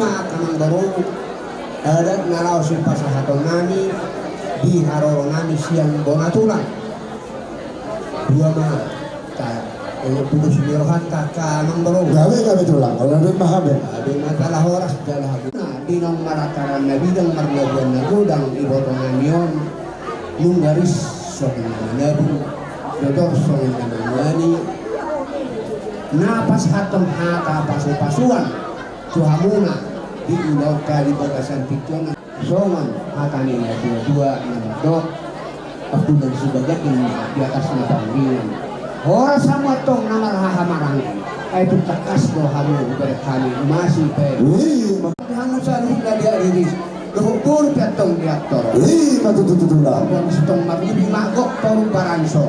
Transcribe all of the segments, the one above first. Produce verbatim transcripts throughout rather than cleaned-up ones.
Amang boru, adat na laho sipasahatonnami di haroronami sian bona tulang. Dua ma, ta, eh, putus ni rohanta, amang boru. Gabe, gabe tulang, gabe ma hamu. Gabe ma jala horas, jala hamu. Nah, di naung marataran na bidang, marlabuan na godang ibotonami on, nunga ris songon na manabur, dodor songon na manguani, na pasahathon hata pasupasuan tu hamuna di ulaonta di bagasan tingki on. Songon hata ni natuatua na mandok, Patulan sibagak di atas na panggilan. Horas hamu antong na marhahamaranggi. Ai tung tangkas do hamu ibarat hami, umasi pe. Ima. Hamu saluhutna di ariris. Dohot boru pe antong di ator. Ima tutu tutu lah. Tong sitong marlibi magok toru baranso.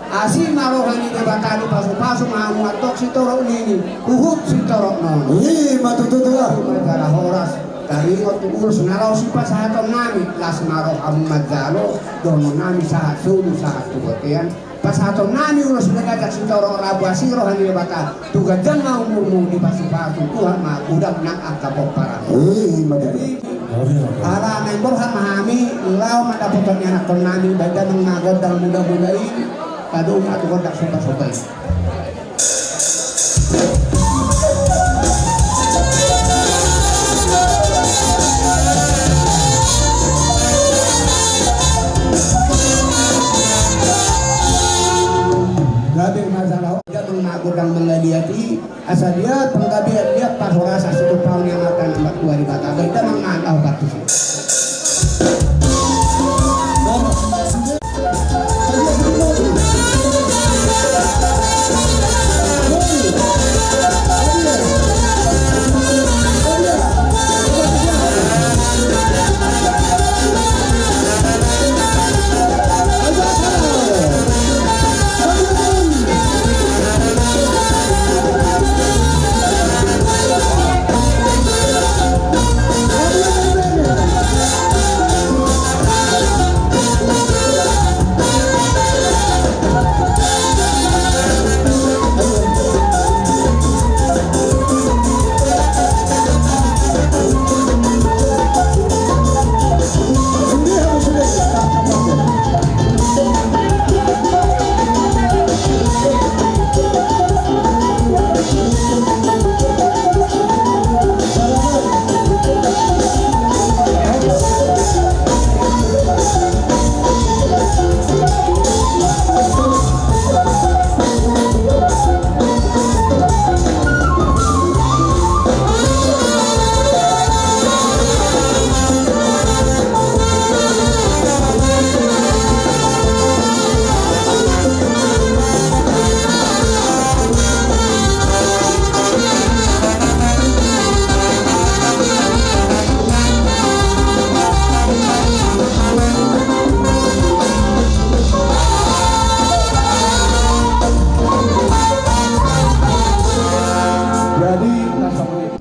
Asi ma roha ni Debata, dipasupasu ma hamu antong sitorop nini, huhut sitorop nono. Ima tutu tutu lah. Jala horas. Taringot tu ulos na laho sipasahatonnami, las ma rohamu manjalo, dohononnami sahat solu sahat tu bontean, pasahatonnami ulos na gajang sitorop rambu asi roha ni Debata, tu ganjang ma umurmu dipasupasu Tuhan ma godang nang angka pomparanmu. Ima tutu. Jadi, ala naeng borhat ma hami, laho mandapothon ni anakkonnami, baen damang ma gondang muda-muda i, tadok ma tu gondang somba-somba i. Gabe ma jala ho, damang ma gondang mangaliat i, asa liat panggabean, liat parhorasan, situmpaon ni Amanta na martua Debata, baen damang ma laho partusi. Jadi,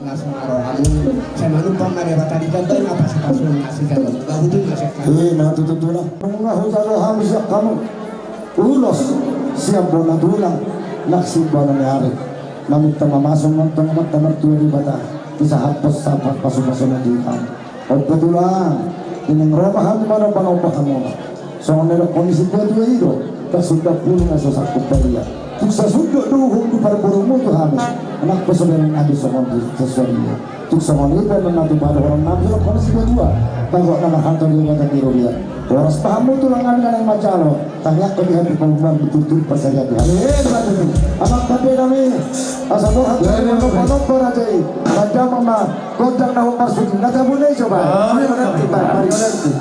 las ma rohamu, sai manumpak ma Debata di bagasan na pasupasuon na sijalo. Bahutu ma sian hami. Ima tutu tulang. Nunga hujalo hami sian hamu ulos sian bona tulang na simbana ni ari. Maminta ma hamu antong Amanta martua Debata, disahaphon sahat pasupasuon di hami. Ompu tulang, naeng ro ma hami manomba-nomba hamu. Songon na nidokhon ni situa-tua i do, sasundut bulung na so sangkup badia. Tung sasundut do uhum di parborumu tu hami, nang pe so bereng hami songon di sasuan i. Tung songon i pe nang na tupa dohononnami songon situa-tua. Bagot na marhalto di bagasan ni robean. Horas ma hamu tulang nami na naeng manjalo. Tangiangkon di hami pamoruon ni turtur parsarian di hami. Eh, bagus. Amang pande nami. Asa borhat. Baik, baik, baik. Nomor raja i. Baen damang ma gondang na hombar suti. Na tabune coba. Ah, iya, iya. Baik, baik.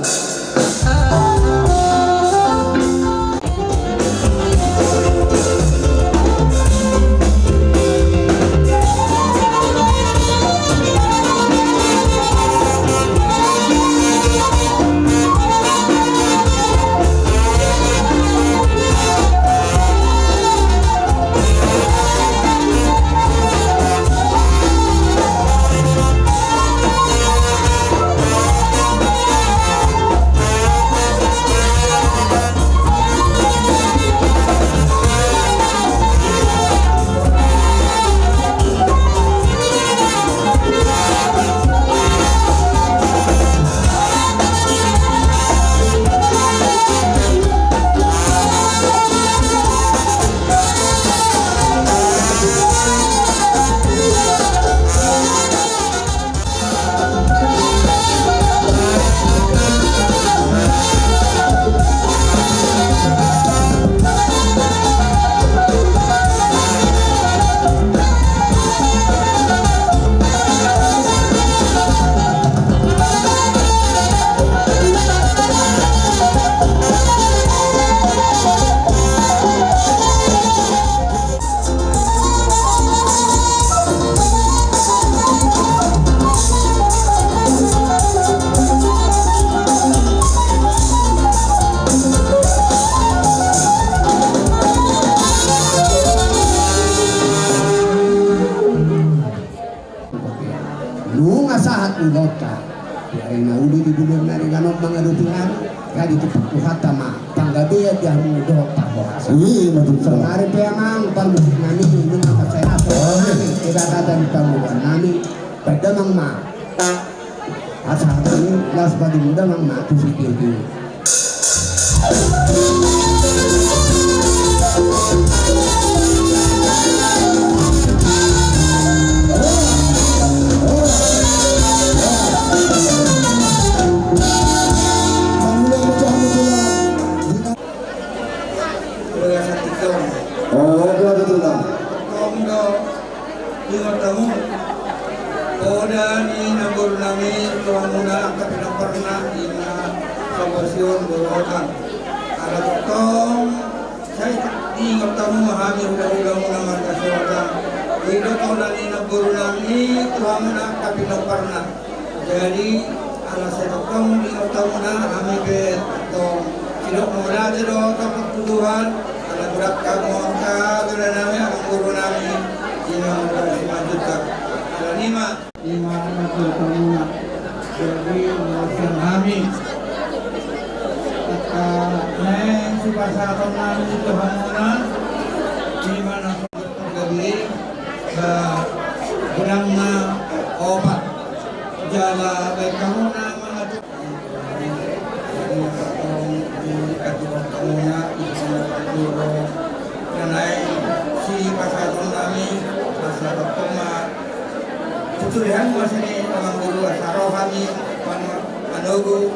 Sahat ulaonta. Di ari na uli di bulan nari ganon mangadopi hami, jadi tu Tuhanta ma panggabean di hamu dohot parhorasan. Ima tutu. Saonari pe amang parmusik nami, nunga mansai aso nami, di bagasan pamoruon nami, baen damang ma. Asa hami laos padomu damang ma tu sitio-tio. Ingot hamu, poda ni namboru nami tu hamuna angka pinomparna, ima Sabosion boru Otang. Ala tongtong sai diingot hamu hami hulahula muna marga Simatupang. I do poda ni namboru nami tu hamuna angka pinomparna. Jadi ala sai tongtong diingot hamuna, hami pe tong sidok mauliate do tapuji tu Tuhan, ala godang hamu angka bere nami, amangboru nami, ima marga Simanjuntak. Alani i ma, ima na tu hamuna. Jadi mauliate hami angka naeng sipasahaton nami tu hamuna, ima na gabe, ba, godang na opat. Jala baen hamu na mangatur. Jadi, tong, di, atur hamuna, di, na naeng sipasahaton nami, asa tong ma. Tutu di hamu ma sini, amangboru, asa ro hami, mano-, manogu.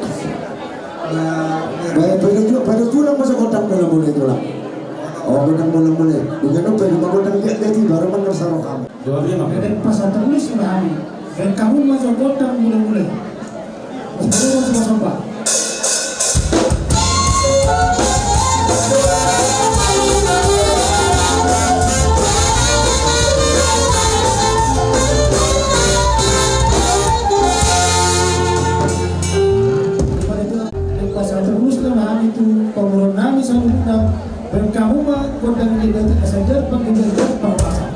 Baik, pada tu-, pada tulang masa godang mula-mula tulang. Oh, godang mula-mula. Bukan apa, cuma godang dia, dia tiba, orang mana saroham. Jawabnya apa? Godang pasal terus sama kami. Dan kamu masa godang mula-mula. Kamu masa sampah. Pasal terus na hami tu pamoruon nami saluhutna, baen hamu ma gondang ni dati asa jar panggabean jar parhorasan.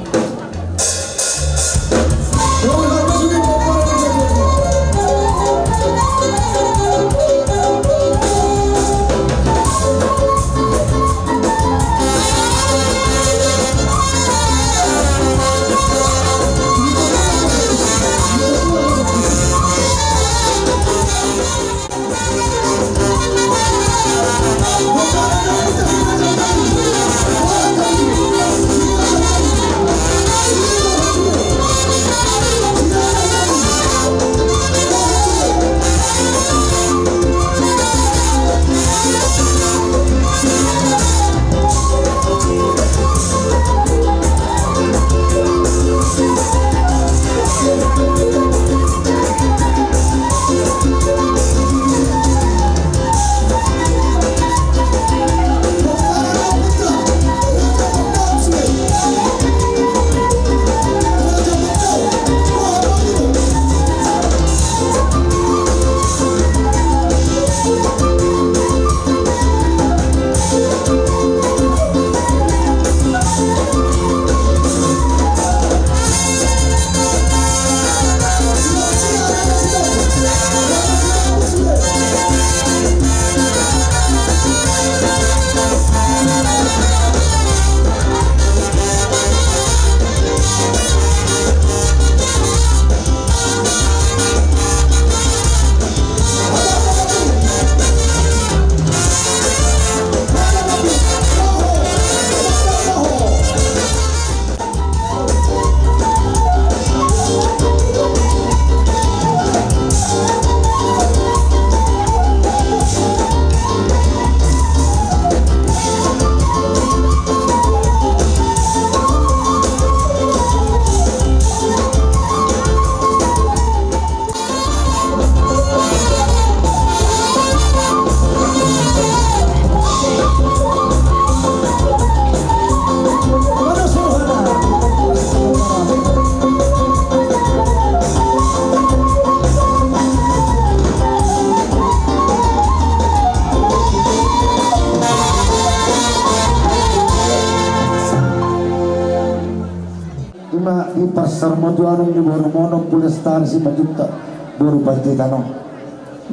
Ima di pasar Motuanum ni boru Monom Pulestari Simanjuntak. Boru Panjaitan on.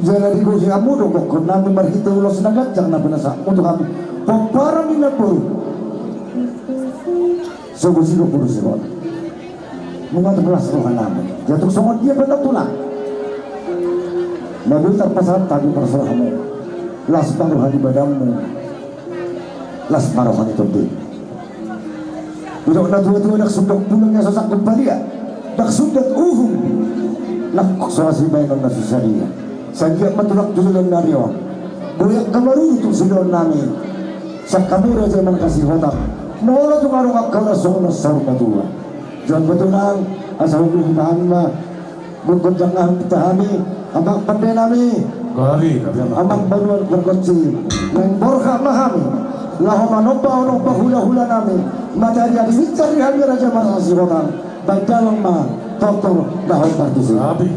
Jala digohi hamu do gokhon nami marhite ulos na ganjang na pinasahatmu tu hami. Pomparan ni namboru. So boi si gokhon si hona. Nunga tung las roha nami. Ia tung songon dia pe tulang. Na boi tarpasahat hami marsola hamu. Las ma roha ni badanmu. Las ma roha ni tondi. Didok na tua-tua, ndang sundok tulang ia so sanggup palia, ndang sundat uhum nang so asi baenon na so sadia. Sai anggiat ma tulang tu joloan ni ari on boi angka marujung tu sidohonon nami. Sian hamu raja marga Sihotang, molo tung adong angka na songon na saur matua. Jolo ma tulang, asa huhut hami ma. Gokhon jangahon hita hami, amang pande nami. Gabe, gabe, amang. Amang banua pargonsi, naeng borhat ma hami laho manomba, onom pahula-hula nami. Matari adi binsar di hami raja marga Sihotang. Baen dalan ma tortor dahon partusi. Gabe.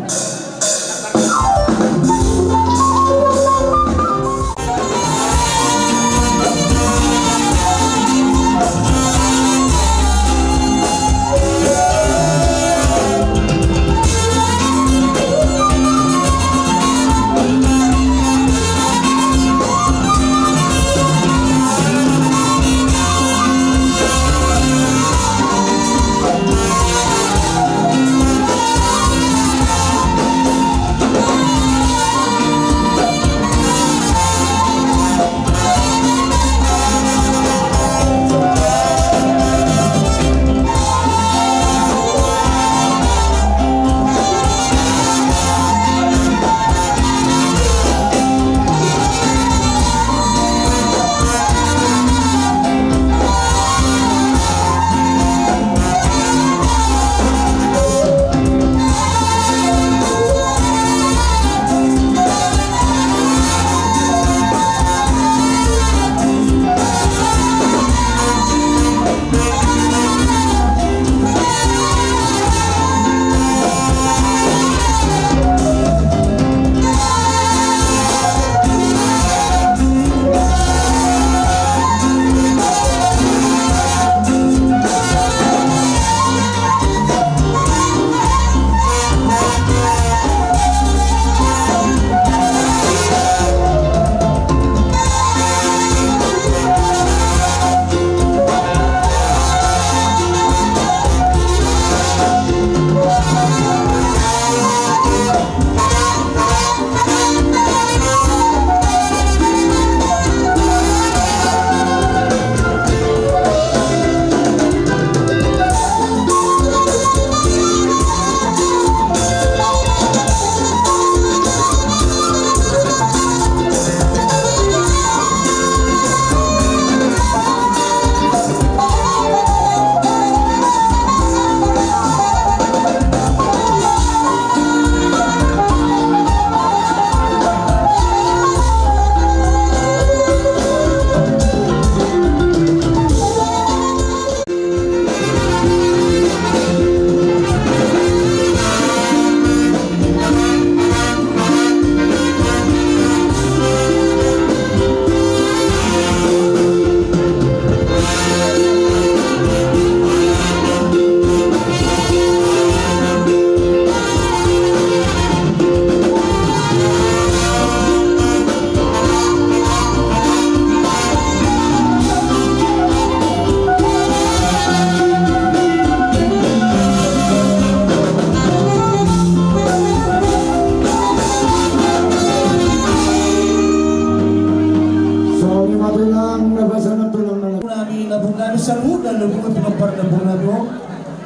Songon i ma tulang, na pasahat tulang na. Nami na bung nami saluhutna na bung pinompar na bung nami on.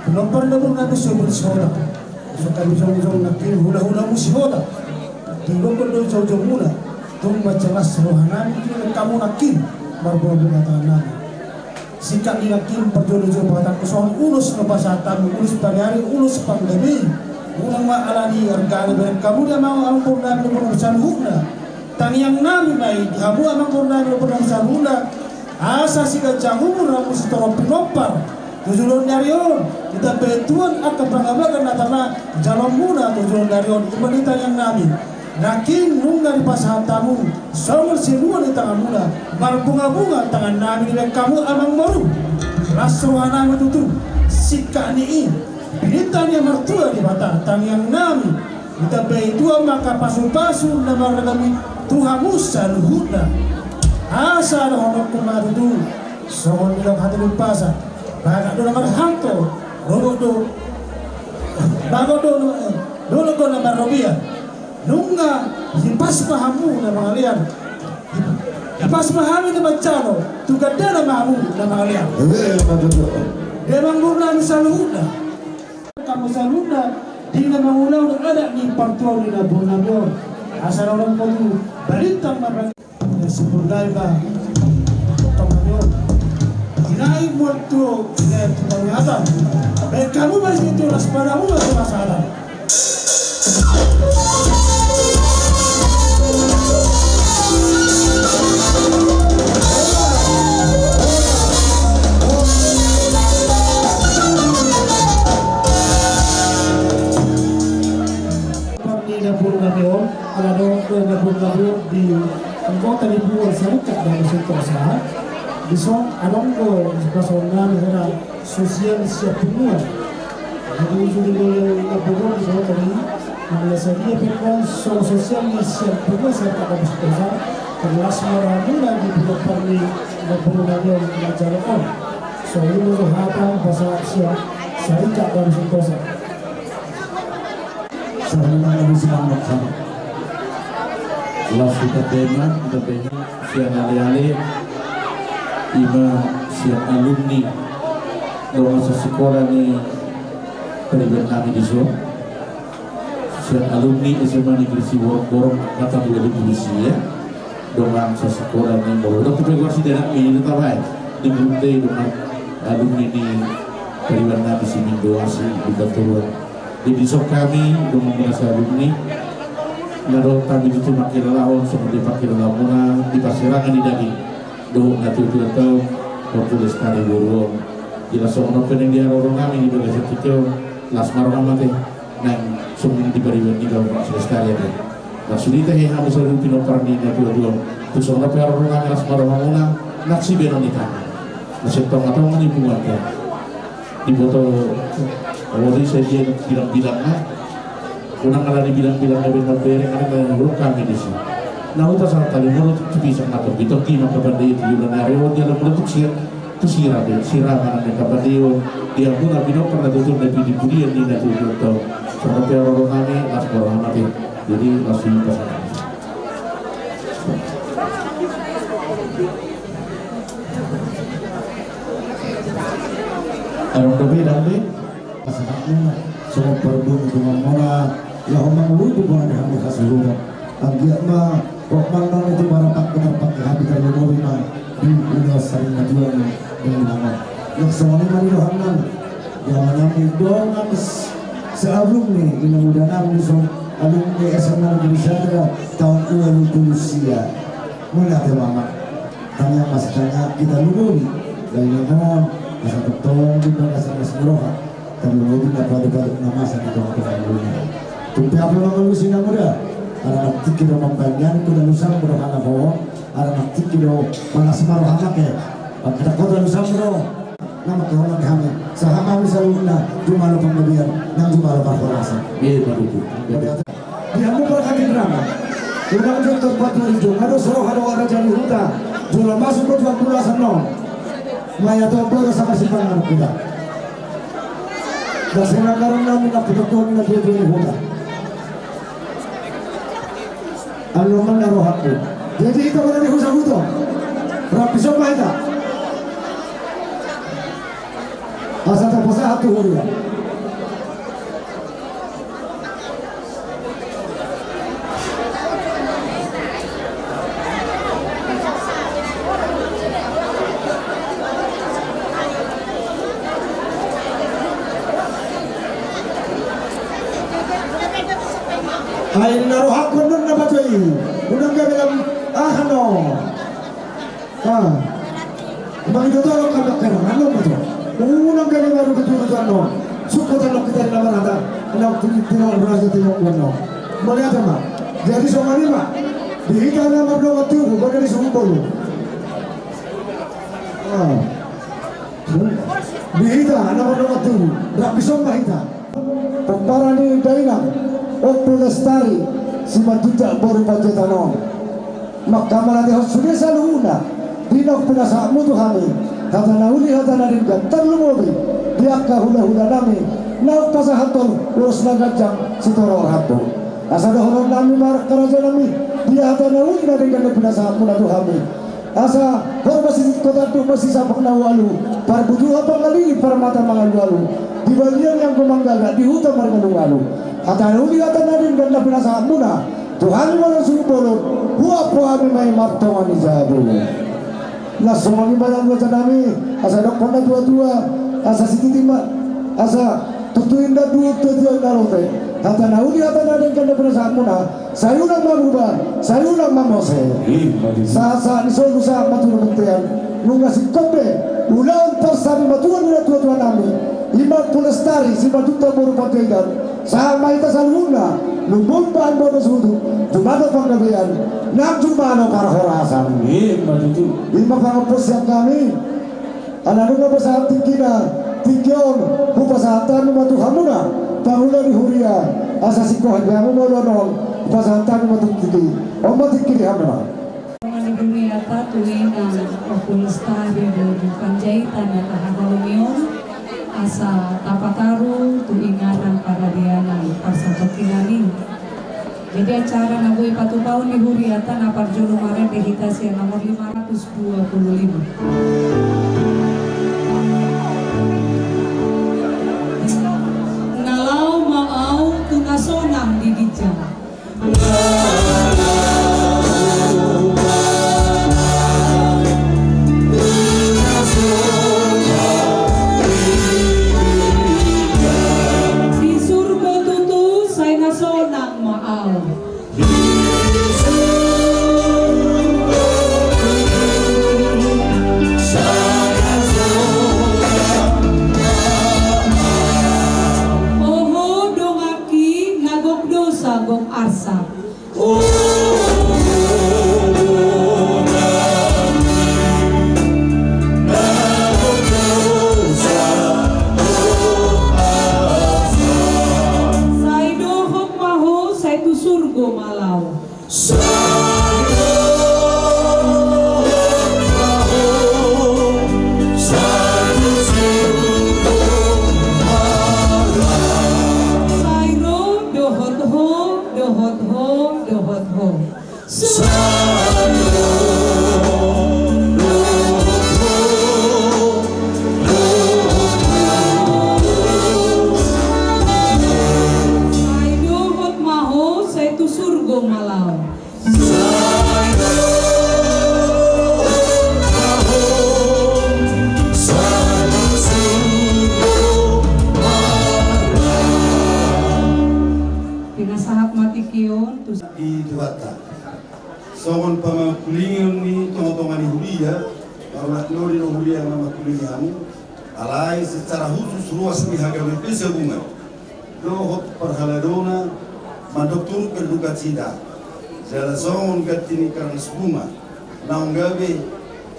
Pinompar na bung nami so boi Sihotang. So hami jongjong nangkin hulahula muna Sihotang. Digokhon do jongjong muna. Tung mansai las roha nami tu hamu nangkin marbungabunga tangan nami. Singkat ni nangkin parjolo jo pasahatonku songon ulos na pasahat hamu, ulos pariari, ulos panggabean. Unang ma alani arga ni badan hamu di amang, amang boru nami, amang boru nami saluhutna. Tangiang nami ma i di hamu amang boru nami, amang boru nami saluhutna. Asa siganjang umur hamu sitorop pinompar tu joloan ni ari on, ditambai Tuhan angka pangabagan na tama jaloon muna tu joloan ni ari on, i ma di tangiang nami. Nangkin nunga dipasahat hamu songon silua ni tanganmuna, marbungabunga tangan nami dibahen hamu amang boru. Las roha nami tutu, singkat ni i, pinangido ni Ama Martua Debata, tangiang nami Ditambai Tuhan ma angka pasupasu na marragam i tu hamu saluhutna. Asa dohononku ma tutu songon nidok hata ni umpasa: Bagot do na marhalto, bagot do, bagot do, eh, dolok do na marrobean. Nunga hipas ma hamu na mangalean. Hipas ma hami na manjalo, tu gandana ma hamu na mangalean. Emma tutu. Damang boru nami saluhutna. Hamu saluhutna di na mangulahon adat ni partuaon ni namboru nami on. Asa na unang potu balintang ma. Sipur nai ma. Tong nami on. Inai mual tu, inai tu tau hata. Baik hamu ma situ las padamu ma tu las hata. Parni na pur nami on, ala do, eh, na pur nami on di anggota ni punguan Sarikat Dano Sentosa. Dison adong do, dison nami hera sosial siap punguan. Jadi ujung di boleh na pur on di bawah tadi, na sadia pe on so sosial ni siap punguan Sarikat Dano Sentosa. Terlas marhamu na di punguan parni na pur nami on na jalo on. So ini mau hata bahasa siap Sarikat Dano Sentosa. Sahala na bisa mangakan. Las hita tema, hita tema, sian ale-ale, ima sian alumni, dongan sasikola ni pariban nami dison. Sian alumni S M A Negeri Siborongborong, angkatan dua ribu sia. Dongan sasikola ni molo dok tu pegor si denak ni ini tabai di grup D dongan alumni ni pariban nami si Mindo Asi di Katuruan. Jadi dison hami dongan muna sa alumni na dohot hami tutu mangkilalahon songon di pangkilalaonmuna di parsirangan ni daging dohot na tutu tau populis tari boru on. Jelas songon on pe naeng di haroro nami di bagasan tingki on, las ma roha ma te. Nang sungkun di pariban ni Bapak Sekretariat. Nang sude tahe hamu saluhut pinompar ni natuatua. Tu songon pe haroro nami las ma rohamuna, nang sibahenon ni tangan. Nang sian tongatonga ni punguanta. Diboto, olo di sadia bilang-bilangna. Unang ala dibilang-bilang na bere na bere, ala na huruk hami disi. Na huta sahat tali molo tu pisang na tonggi-tonggi maka pandai tu jumlah na ari on dia molo tu sian. Tu sira be, sira manang be kapande on, di hamuna pinompar na tutu na pidi pudian ni na tutu tau. Songon pe haroro nami, las ma roha ma te. Jadi, las ma roha ma te. Adong dope, dang be? Pasahatna, songon parbun tu mamona, ya homang lutu bona di hami hasuhuran. Anggiat ma, kok mandang itu para pakku terpakai hati dari mobil ma, di udah sering majuan, di mana. Yang semuanya mari dohangan, yang menang dongan sealumni, ini muda nami son, alumni S M A Negeri Satu, tahun dua ribu sia. Mula te mama. Tanya mas tanya kita luluri. Dari namun, masa betul di bagasan mas roha. Tapi mungkin apa ada balik nama saya di tengah-tengah dunia. Tumpi apa nama lu sih muda? Ada nanti kita membayar, kita lu sama berhala ho. Ada nanti kita mana sama roha ke. Kita kota lu sama roha. Nama Tuhan kami. Sahama misalnya, cuma lo pemberian, yang cuma lo berkuasa. Iya, Pak Duku. Di hamu parhatian. Unang jo terpaturi jo, nga dos roha do raja ni huta. Jolo masuk tu bulasan on. Maya tu bodo sama si pangan huta. Dasi nangkaran nami na pinokkon na dia dia huta. Anu mana rohaku. Jadi hita mana di husa huta. Rapi sopa hita. Asa tapasahat tu huria. Ai na rohakon non na baca i. Unang gabe lam aha no. Ah. Mangido tolong ka bakar, anu ma jo. Unang gabe baru betul-betul anu. Suko tolong kita di nama rata. Anu tino raja tino kuano. Melihat ma. Jadi songon i ma. Di hita na mardongan tubu, pada di Sumbawa. Ah. Di hita na mardongan tubu. Rapi somba hita. Pomparan ni dainang. Ompu Lestari, Simanjuntak boru Panjaitan on. Mangkamatehon sude saluhutna di naung pinasahatmu tu hami, hata na uli hata na denggan, tarlumobi di angka hulahulanami naung pasahathon ulos na ganjang sitorop rohangku. Asa dohononnami ma, angka rajanami, di hata na uli na denggan na pinasahatmuna tu hami. Asa horbo sitingko tanduk, masisapak na ualu, parbutuha pangalili, parmata mangalualu, di balian ni anggo manggagak, di huta marngalungalu. Hata na uli hata na denggan na pinasahatmuna tu hami molo suhut bolon, huampu hami ma i martonga ni jabu. Laos songon i ma, rajanami, asa dokkon natuatua, asa sititi ma, asa tutu inda duhut tu tiok na lote. Hata na uli hata na denggan na pinasahatmuna, sai unang ma bubar, sai unang ma mose. Ima tutu. Sahat-sahat ni solu sahat ma tu na bontean. Nunga singkop be ulaon parsarimatua ni natuatuanami, i ma Ompu Lestari Simanjuntak boru Panjaitan, sahat ma hita saluhutna, lumobi ma bahen bona suhut, jumada panggabean, nang jumada parhorasan. Ima tutu. Ima pangampu sian hami. Ala nunga pasahat tingkina, tingki on hupasahat hami ma tu hamuna pangula ni huria, asa singkop hamu ma ulaon on, hupasahat hami ma tu tingki. On ma tingki di hamuna. Pangula ni huriata tu inganan Ompu Lestari boru Panjaitan na tahaholongi on, asa tapataru tu inganan paradianan parsatongkinan i. Jadi acara na boi patupaon ni huriata na parjolo marende hita sian nomor lima ratus dua puluh lima. Na laho ma au tu na sonang di ginjang. Di surgo tutu sai na sonang ma au. Oho donganki, na gok dosa gok arsak. Sai dohot ma ho, sai tu surgo ma laho. Sai dohot ma ho, sai tu surgo ma laho. Sai ro dohot ho, dohot ho, dohot ho. Sai ro dohot ho, dohot ho. Sai dohot ma ho, sai tu surgo ma laho. Sai dohot ma ho, sai tu surgo ma laho. Pinasahat ma tingki on tu di Tuhanta. Songon pamangkulingion ni tongatonga ni huria, mauliate do huria mamangkulingi hamu. Alai secara khusus ruas ni hagabe pe sabungan dohot parhaladona mandok turut berdukacita. Jala songon ganti ni karnas bunga naung gabe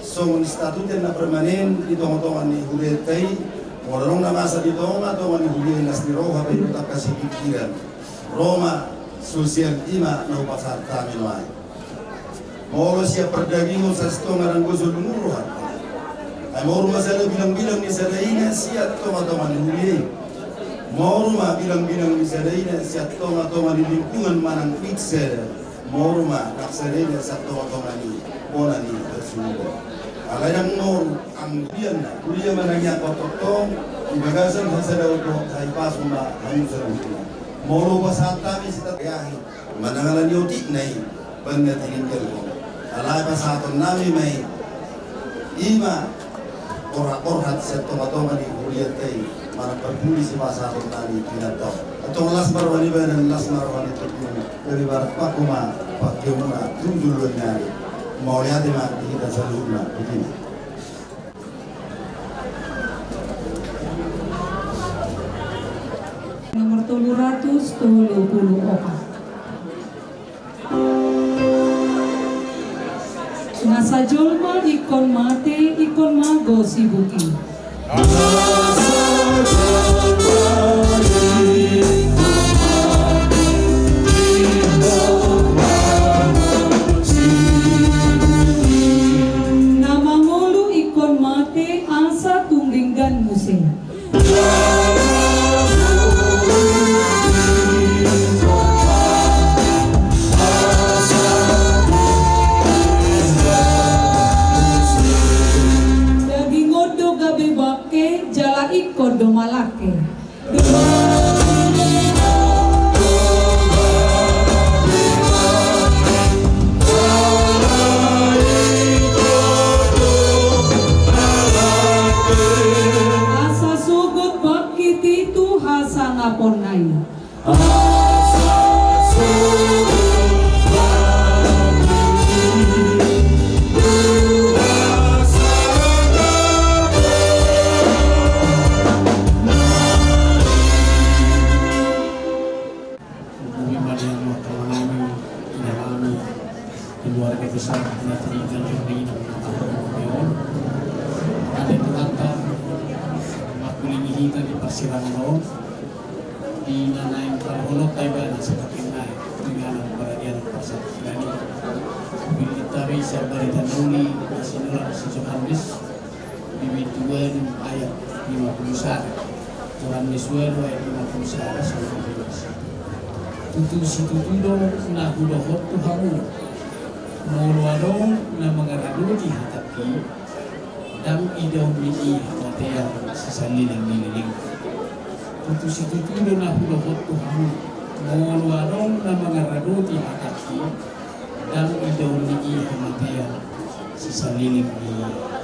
songon statuten na permanen di tongatonga ni hurianta i. Molo adong na masa di tongatonga ni huria i, las ni roha pe, tangkas ni pikiran, ro ma sosial, i ma na hupasahat hami nuaeng. Molo sian pardagingon, sai tonga dang goso lungun rohanta. Ai moru ma sada bilangbilang ni sada ina sian tongatonga ni huria i. Moru ma bilangbilang ni sada ina sian tongatonga ni lingkungan manang i sada. Moru ma nang sada ina sian tongatonga ni bona ni hasuhuton. Alai dang moru, anggo dia na huria manang i angka tongtong di bagasan hasadaon dohot hahipason ma hamu saluhutna. Molo pasahat hami sitanggahi manang ala ni otik na i, baen na tininggalhon. Alai pasahatonnami ma i, i ma borhat-borhat sian tongatonga ni hurianta i, manang parpudi sipasahatonnami di na tong. Antong las ma roha ni badan, las ma roha ni tondi, gabe marpangku ma pangkeonmuna tu joloan ni ari. Mauliate ma di hita saluhutna, botima. Nomor tolu ratus tolu pulu opat. Na sajolma ingkon mate, ingkon mago si Buki. Na sajolma ingkon mate, Keluarga besar na tinggal di rumah on. Ate Tuhanta mangkulingi hita di parsirangan on. Di na naeng parhononta ibana sabagian nai di na naeng paradian parsahit ibana. Pilih tabi siap barita nuli na sinurat si Johannes. Di bindu ualu ayat lima pulu sada. Johannes ualu ayat lima pulu sada songon on. Tutu situtu do na hudohot tu hamu. Molo adong na mangaradoti hatangki, ndang idaon ni i hamatean sisaleleng ni leleng. Tutu situtu do na hudohot tu hamu. Molo adong na mangaradoti hatangki, ndang idaon ni i hamatean sisaleleng ni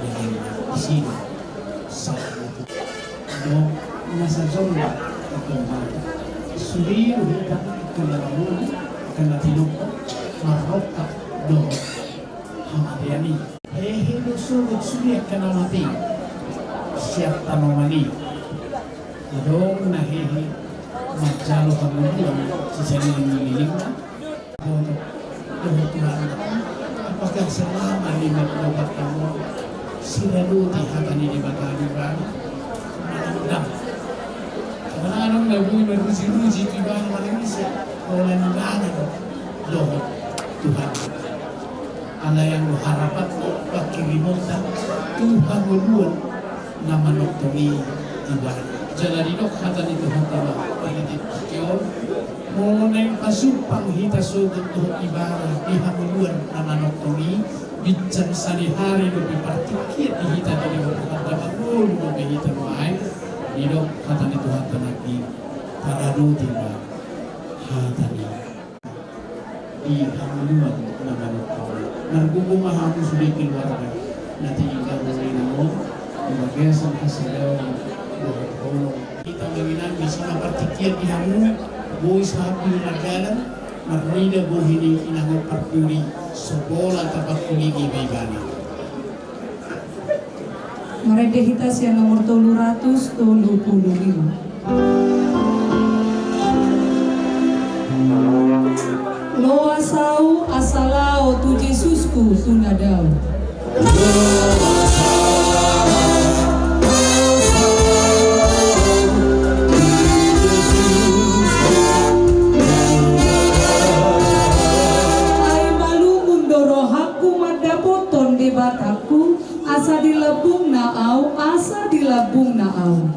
leleng. Disi do saut. Adong na sajolo, adong mata. Sude do hita angka na lamuna, angka na tinopa, marrongkap dohot hamatean i. Hehe do sogot sude angka na mate sian tanoman i. Adong na hehe manjalo hangoluan sisaleleng ni lelengna. Boto dohot Tuhanta. Apakah selama lima puluh empat tahun siradoti hata ni Debata di ibana? Manang ndang. Kadang-kadang na boi maruji-ruji tu ibana manang ise, holan ibana do dohot Tuhan. Alai anggo harapan pangkirimonta tu hangoluan na manongtong i ibana. Jala didok hata ni Tuhanta ma, pangkirimonta tingki on, molo naeng pasumpang hita sogot dohot ibana di hangoluan na manongtong i, binsan sadihari dope partingkian di hita di denggan Tuhanta, mangolu dope hita nuaeng. Didok hata ni Tuhanta nangkin, paradoti ma hata ni di hangoluan na manongtong i. Margogo ma hamu sude keluarga na tinggal di rumah on, di bagasan hasadaon dohot holong. Hita manginang disi ma partingkian di hamu, boi sahat di rumah dalan, marnida bohi ni inang on parpudi, so pola tapangkulingi ma ibana. Marende hita sian nomor tolu ratus tolu pulu lima. Loas ahu asa laho tu Jesusku tu na dao. Ai malungun do rohangku mandapothon Debatangku, asa di lambungna ahu, asa di lambungna ahu.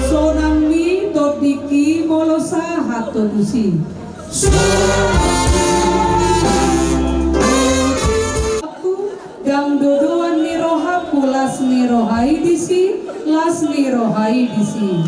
Sonang ni tondingki molo sahat ho tusi. Ndang dodoan ni rohangku las ni roha i disi, las ni roha i disi.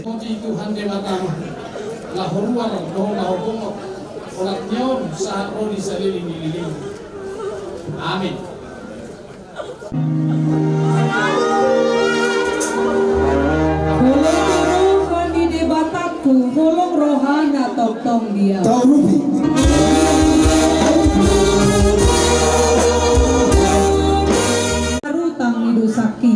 Boti Tuhan Debata ma laho ruar dohot laho bongot, olat ni on sahat ro di saleleng ni leleng. Amin. Holong roha ni Debatangku, holong rohana tongtong dia. Taurupi. Rutang ni dosangki.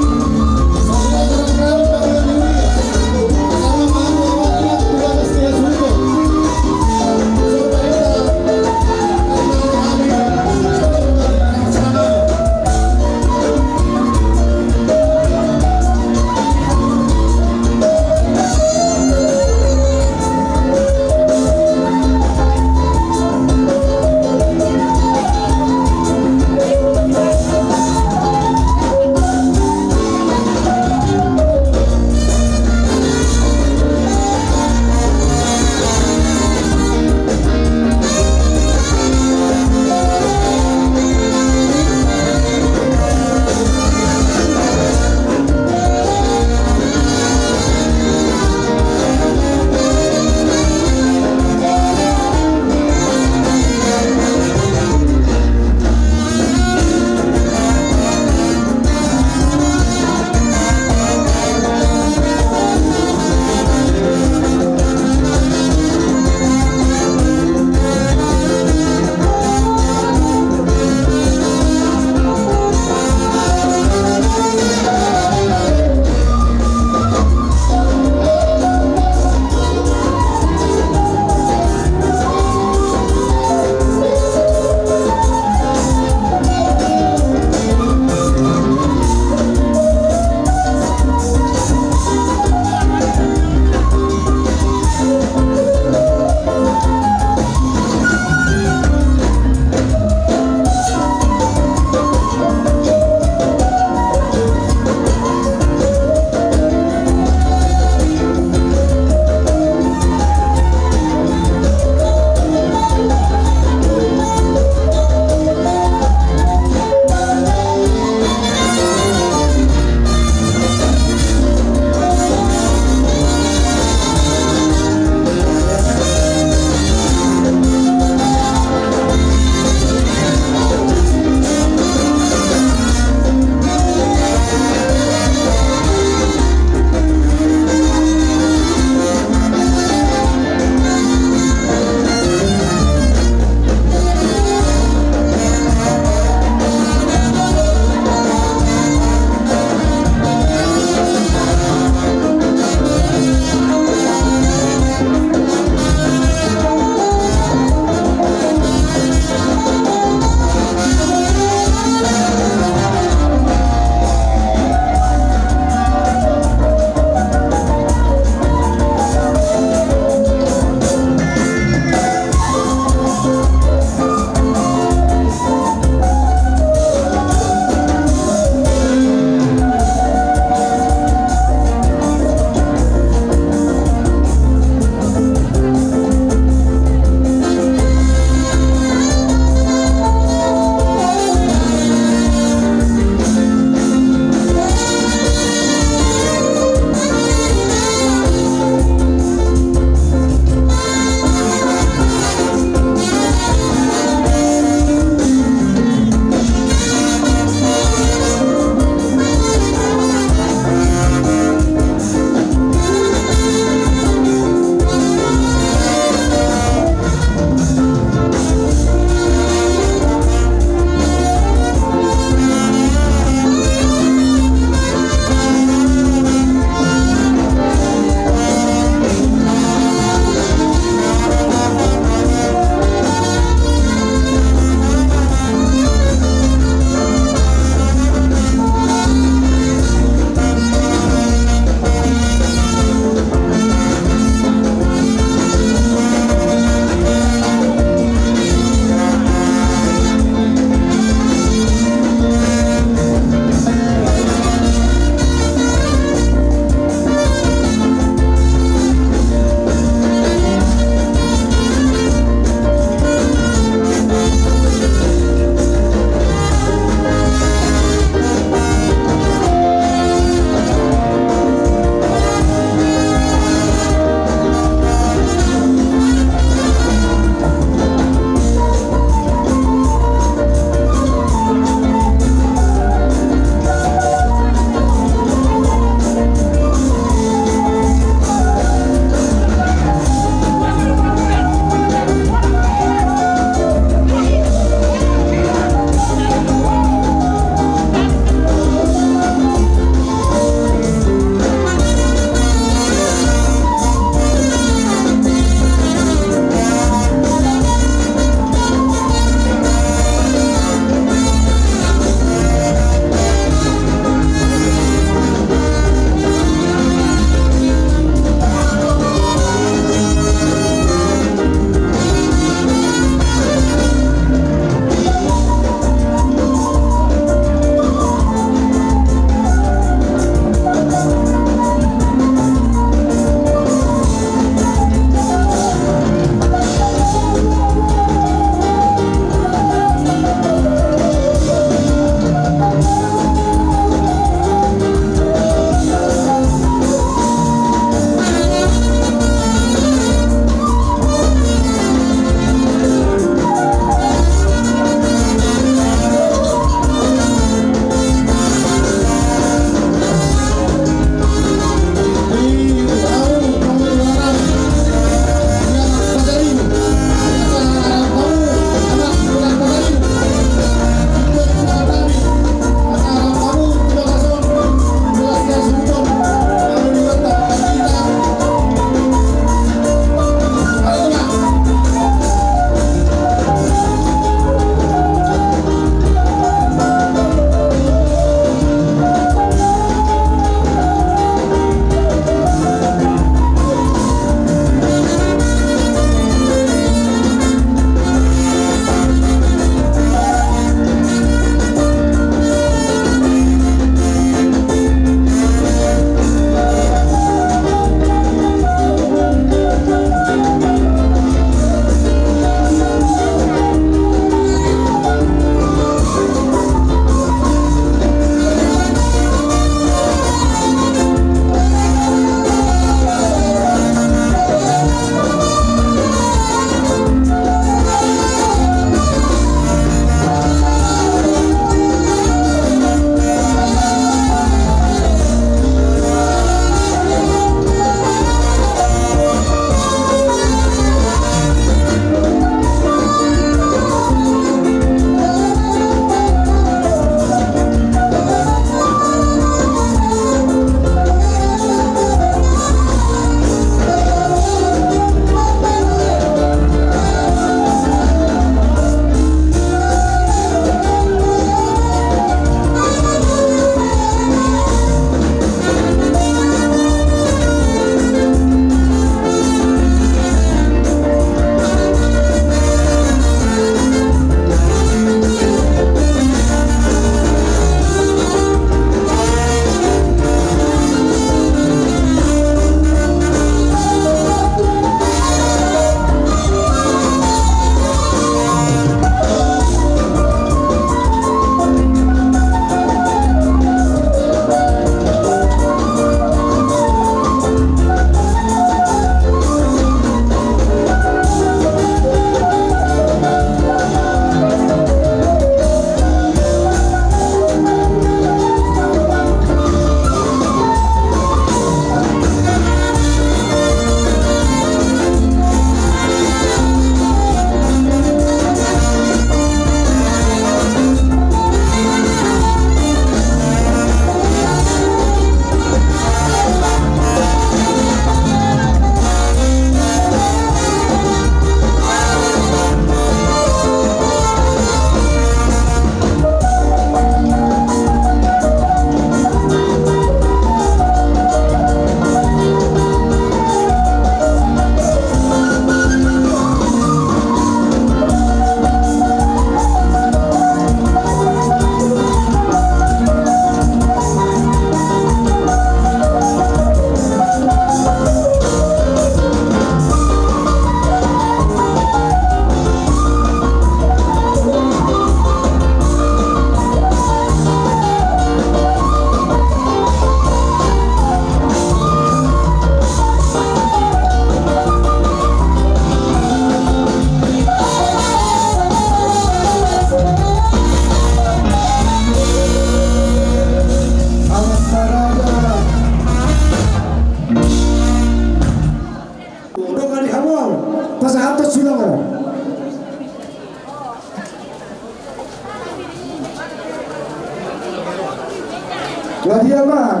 Jadi amang.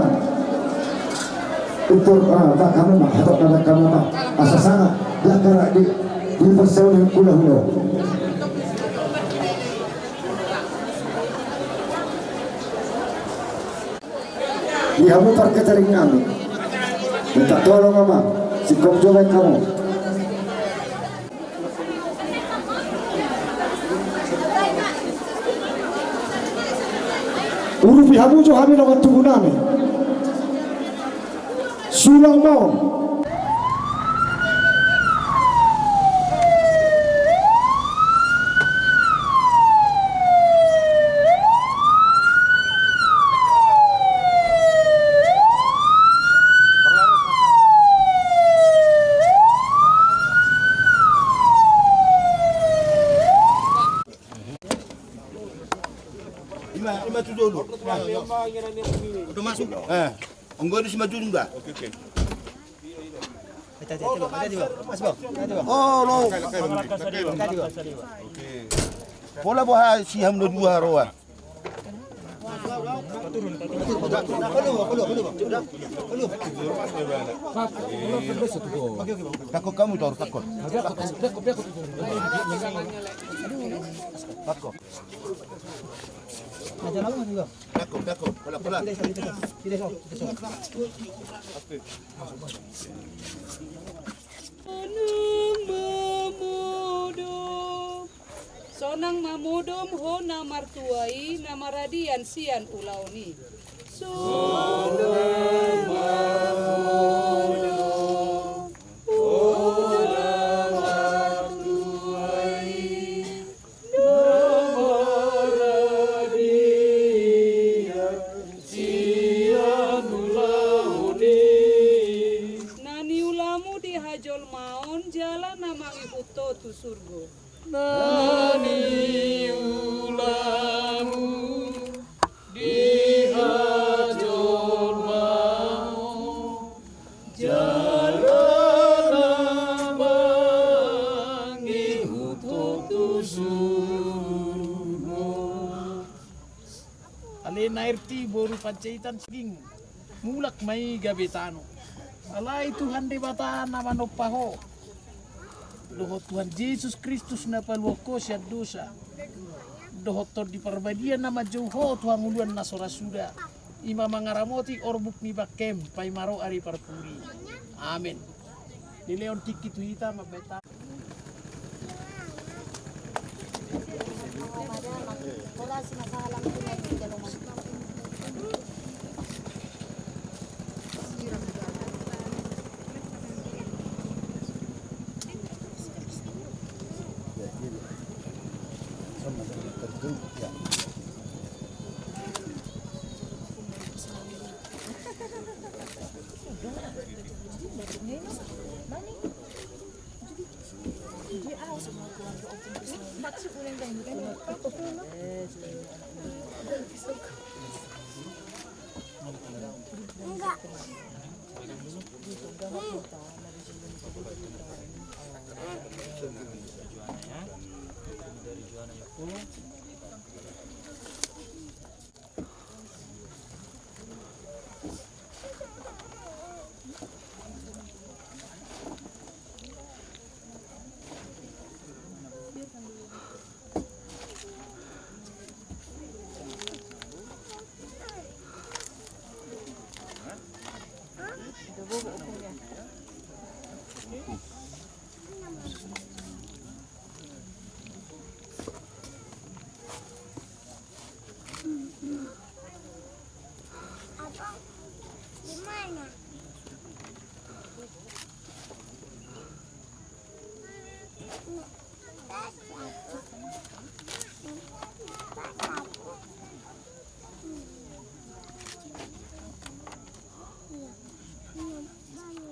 Pintor, ah, tak kamu mah, hatop na tak kamu mah. Asa sanga, lakar di, di persawahan kula hulo. Di hamu parkataring nami. Minta tolong amang. Singkop jo baen hamu. Urupi hamu jo hami dongan tubu nami. Sulang ma on. Ima, ima tu dulu. Udah masuk. Eh, enggak ada si maju juga. Oke, oke. Oh, lo. Pola boha si ham dua roa. Takut kamu taruh takut. Takut. Takut, takut. Pola, pola. Sonang ma modom ho na martua i na maradian sian ulaon i. Sonang ma modom ho na martua i na maradian sian ulaon i. Na niulamu di hajolmaon jala na mangihut ho tu surgo. Na niulamu di hajolmaon jala na mangihut ho tu surgo. Ale na R T boru Panjaitan Saging, mulak ma i gabe tano. Alai Tuhan Debata na manompa ho, dohot Tuhan Jesus Kristus na paluahon ho sian dosa, dohot Tondi Parbadia na manjou ho tu hangoluan na so ra suda, i ma mangaramoti orbuk ni bangkem paima ro ari parpudi. Amen. Dilehon tingki tu hita mambahen.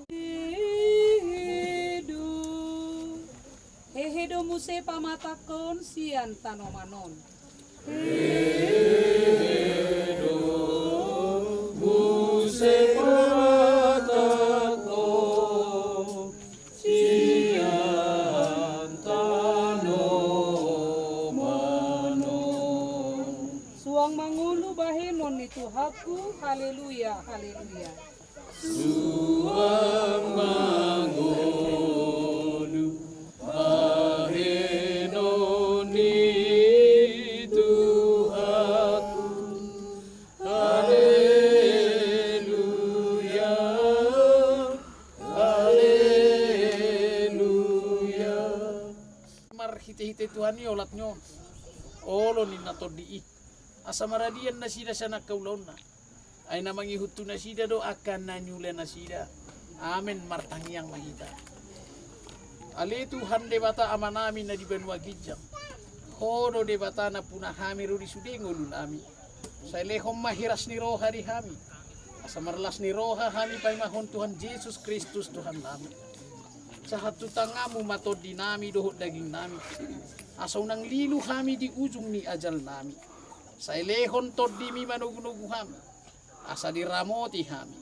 Hehe do. Hehe do muse pamatangkon sian tanoman on. Hehe do muse pamatangkon sian tanoman on. Suang mang Ulu bahenon ni Tuhanku, haleluya, haleluya. Suang mangolu bahenon ni Tuhanku, haleluya, haleluya. Marhitehite Tuhan i olat ni on, olo ninna tondi i, asa maradian nasida sian angka ulaonna. Ai na mangihut tu nasida do angka na niula nasida. Amen. Martangiang ma hita. Ale Tuhan Debata Amanami na di banua ginjang, Ho do Debata nampuna hami ro di sude ngolunami. Sai lehon ma hiras ni roha di hami, asa marlas ni roha hami paimahon Tuhan Jesus Kristus Tuhannami. Sahat tu tanganmu ma tondinami dohot dagingnami, asa unang lilu hami di ujung ni ajalnami. Sai lehon tondimi manogunogu hami, asa diramoti hami.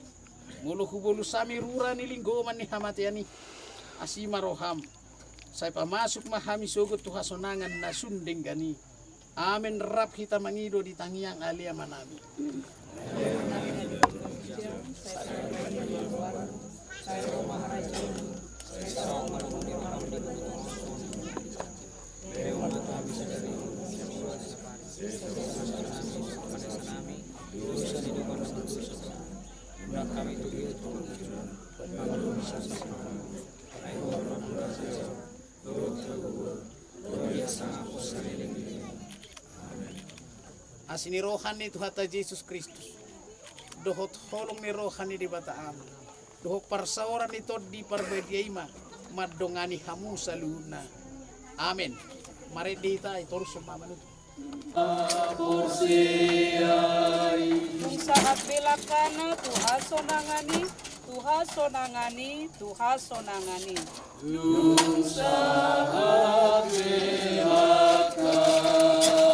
Molo hubolus hami rura ni linggoman ni hamatean i, asi ma roham. Sai pamasuk ma hami sogot tu hasonangan na sun denggan i. Amen. Rap hita mangido di tangiang Ale Amanami. Asi ni roha ni Tuhanta Jesus Kristus, dohot holong ni roha ni Debata Ama, dohot parsaoran ni Tondi Parbadia i ma mandongani hamu saluhutna. Amen. Marende hita, i torus ma manutup. Dung sahat be langkana tu hasonangan i, tu hasonangan i, tu hasonangan i. Dung sahat be langkana tu